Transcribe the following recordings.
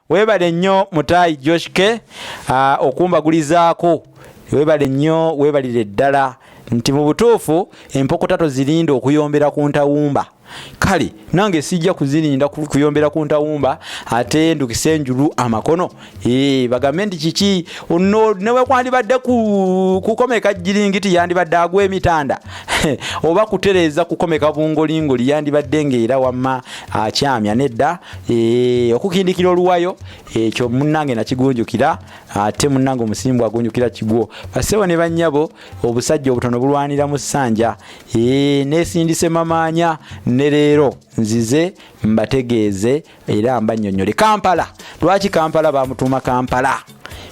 Webale nnyo mutaayi Joshke okumbagulizaako. Webale nnyo, webalire ddala nti mu butuufu empokota tozirinda okuyombera ku ntawumba. Kale nange sijja kuzirinda kuyombera ku ntawumba ate ndukise enjulu amakono. Bagambe nti kiki ono, newekwandibadde kukomeka jiringiti yandibadde agwa emitanda oba kutereeza kukomeka bungolingoli yandibadde ng'era wamma akyamya nedda. Okukindikira oluwayo ekyo munnange nakigunjukira, ate munnange omusimbu agunjukira kigwo. Bassebo ne bannyabo, obusajja obutono bulwanira mu ssanja. Neesindise mamaanya ne leero nzize mbategeeze era mbannyonnyole Kampala. Lwaki Kampala bamutuuma Kampala?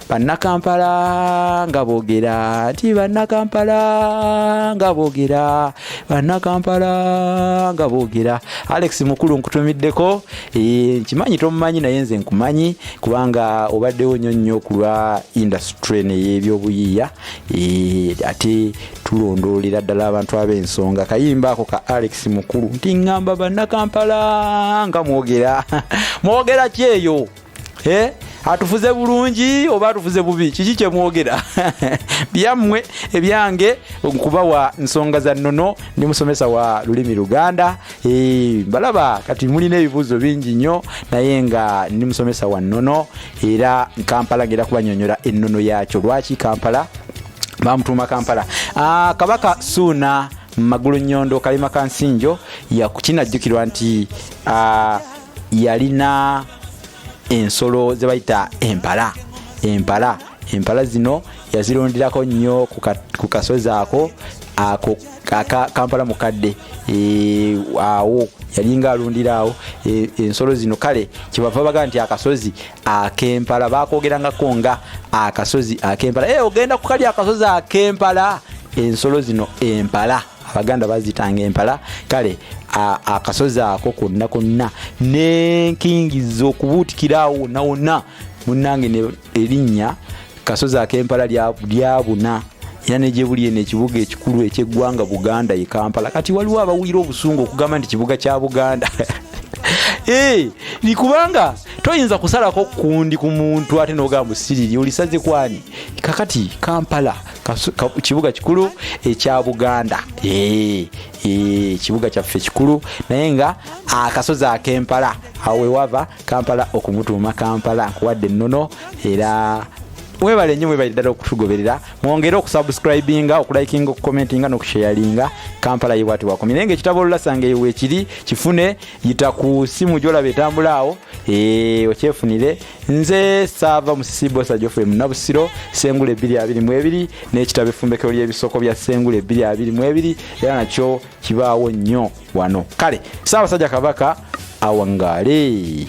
Bannakampala nga boogera nti bannakampala nga boogera, bannakampala nga boogera. Alex Mukulu nkutumiddeko. Nkimanyi tomumanyi, naye nze nkumanyi kubanga obaddewo nnyo nnyo ku lwa industry ey'ebyobuyiiya. Ate tulondoolera ddala abantu ab'ensonga. Kayimba ako ka Alex Mukulu nti ŋŋamba bannakampala nga mwogera mwogera ki eyo? Atufuze bulungi oba atufuze bubi? Kiki kyemwogera? Byammwe, ebyange nkubawa nsonga za nnono. Ndi musomesa wa lulimi Luganda. Mbalaba kati mulina ebibuuzo bingi nnyo, naye nga ndi musomesa wa nnono era Kampala ngenda kubanyonyola ennono yaakyo, lwaki Kampala bamutuuma Kampala. Kabaka Suuna Magulu Nyondo Kalima Kansinjo kinajjukirwa nti yalina ensolo ze bayita empala. Empala zino yazirundirako nnyo ku kasozi ako ako aka Kampala mukadde. Awo yalinga alundira awo ensolo zino. Kale kyebava baga nti akasozi ak'empala, bakogerangako nga akasozi ak'empala. Ogenda kukali akasozi ak'empala. Ensolo zino empala Abaganda bazitanga empala. Kale akasozi ako konna konna n'enkingizo okubuutikira awo wonna wonna, munnange, erinnya kasozi ak'empala lyabuna era negyebuli eno ekibuga ekikulu ekyeggwanga Buganda ye Kampala. Kati waliwo abawulira obusungu okugamba nti kibuga kya Buganda. Kubanga toyinza kusalako kundi ku muntu ate nogamba siriri olisaze kwani. Kakati Kampala kibuga kikulu ekya Buganda, kibuga kyaffe kikulu, naye nga akasozi ak'empala awo wewava Kampala okumutuuma Kampala. Nkuwadde ennono era webale nnyo, mwebale ddala okutugoberera. Mwongere okusubscribinga, okulikinga, okucommentinga n'okusharinga. Kampala ye bwati wakomye, naye nga ekitabo olulasanga eyo weekiri, kifune, yita ku simu gyolaba etambula awo, okyefunire. Nze Saava Musisi Bosa Geoffrey Munabusiro, Sengule 2022, n'ekitabo Effumbekero ly'Ebisoko bya Sengule 2022 era nakyo kibaawo nnyo wano. Kale Ssaabasajja Kabaka awangaale.